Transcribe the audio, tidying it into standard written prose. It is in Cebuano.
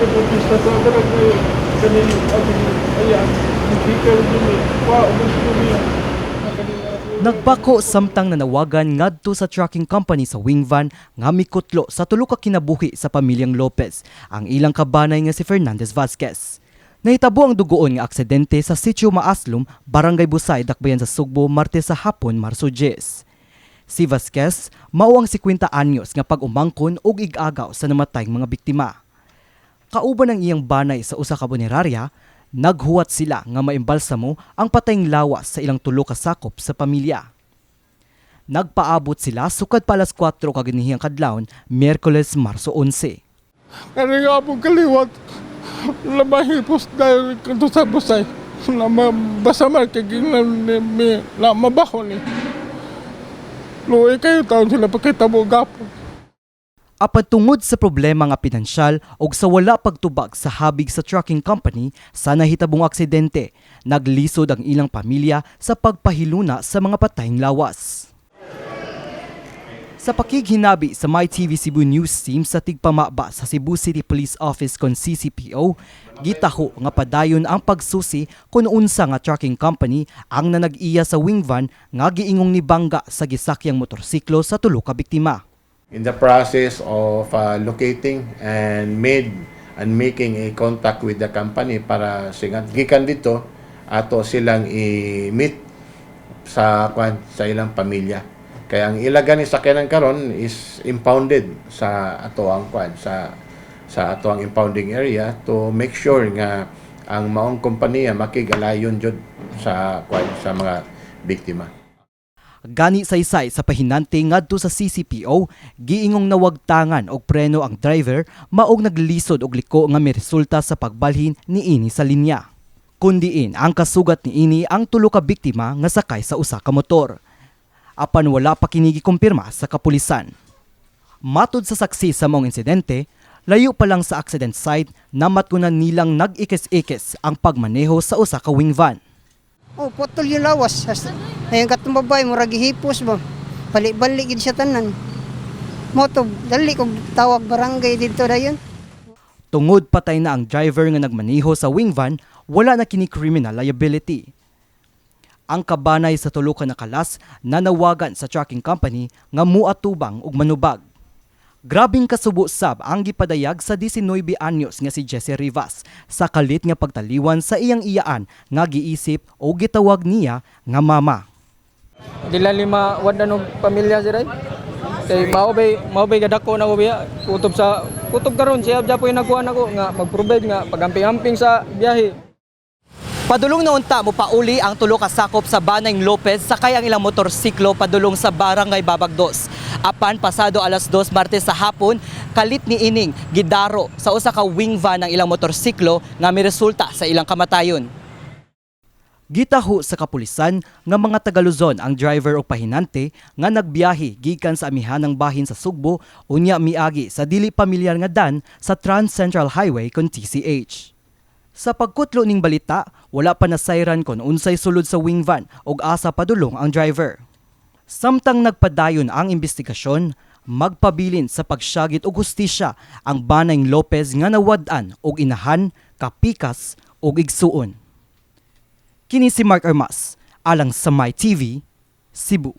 Nagprotesta sa kanang kaning atong ayan, nagsikar din eh. Wa, gusto niya. Nagbako samtang nanawagan ngadto sa trucking company sa wing van nga mikutlo sa tulo ka kinabuhi sa pamilyang Lopez ang ilang kabanay nga si Fernandez Vasquez. Nahitabo ang dugoon nga aksidente sa Sitio Maaslum, Barangay Busay, Dakbayan sa Sugbo, Martes sa hapon, Marso 10. Si Vasquez mao ang 50 anyos nga pag-umangkon ug ig-agaw sa namatayng mga biktima. Kauban ang iyang banay sa usa ka punerarya, naghuwat sila nga maimbalsamo ang patayng lawas sa ilang tulo ka sakop sa pamilya. Nagpaabot sila sukad pa alas 4 kaganihiyang kadlawon, Miyerkules, Marso 11. Kani nga po kaliwat, lamahipos dahil kanto sa Busay. Lama, basa man, kay na mabaho ni. Luoy kayo taon sila pagkitabo gapon. Apan tungod sa problema nga pinansyal og sa wala pagtubag sa habig sa trucking company sa nahitabong aksidente, naglisod ang ilang pamilya sa pagpahiluna sa mga patayng lawas. Sa pakighinabi sa MyTV Cebu News Team sa tigpamaba sa Cebu City Police Office kon CCPO, gitaho nga padayon ang pagsusi kung unsa nga trucking company ang nanag-iya sa wing van nga giingong nibangga sa gisakyang motorsiklo sa tulo ka biktima. In the process of locating and made and making a contact with the company para singat gikan dito ato silang i-meet sa kwan, sa ilang pamilya. Kaya ang ilagan ni sakyanan karon is impounded sa ato ang kwan, sa ato ang impounding area to make sure nga ang maong kompanya makigalayon jud sa kwan, sa mga biktima. Gani saysay sa pahinante ngadto sa CCPO, giingong nawagtangan og preno ang driver maog naglisod og liko nga miresulta sa pagbalhin niini sa linya. Kundiin ang kasugat niini ang tulo ka biktima nga sakay sa usa ka motor. Apan wala pa kini gikumpirma sa kapulisan. Matud sa saksi sa maong insidente, layo pa lang sa accident site namatkunan nilang nag-ikis-ikis ang pagmaneho sa usa ka wing van. Oh, putol yung lawas. Ayun katong babae, murag gihipos ba. Balik-balik gid siya tanan. Moto, dali kog tawag barangay dito dayon. Tungod patay na ang driver nga nagmaneho sa wing van, wala na kini criminal liability. Ang kabanay sa tulo ka nakalas nanawagan sa trucking company nga muatubang ug manubag. Grabing kasubo sab ang gipadayag sa 19 anyos nga si Jesse Rivas sa kalit nga pagtaliwan sa iyang iyaan nga giisip o gitawag niya nga mama. Dila lima wadan og pamilya si Ray. Kay mao bay gadako na ko biya kutob sa kutob karon siya japoy nagkuan ako nga mag-provide nga pagamping-amping sa biyahe. Padulong na unta mo pauli ang tulo ka sakop sa Banay Lopez sakay ang ilang motorsiklo padulong sa Barangay Babagdos. Apan pasado alas 2 Martes sa hapon, kalit ni ining gidaro sa usa ka wing van ang ilang motorsiklo nga miresulta sa ilang kamatayon. Gitaho sa kapulisan nga mga taga Luzon ang driver o pahinante nga nagbiyahe gikan sa amihanang bahin sa Sugbo unya miagi sa dili pamilyar nga dan sa Trans Central Highway kon TCH. Sa pagkutlo ning balita, wala pa nasayran kon unsay sulod sa wing van og asa padulong ang driver. Samtang nagpadayon ang investigasyon, magpabilin sa pagsyagit og hustisya ang Banay Lopez nga nawad-an og inahan, kapikas ug igsuon. Kini si Mark Armas, alang sa My TV, Cebu.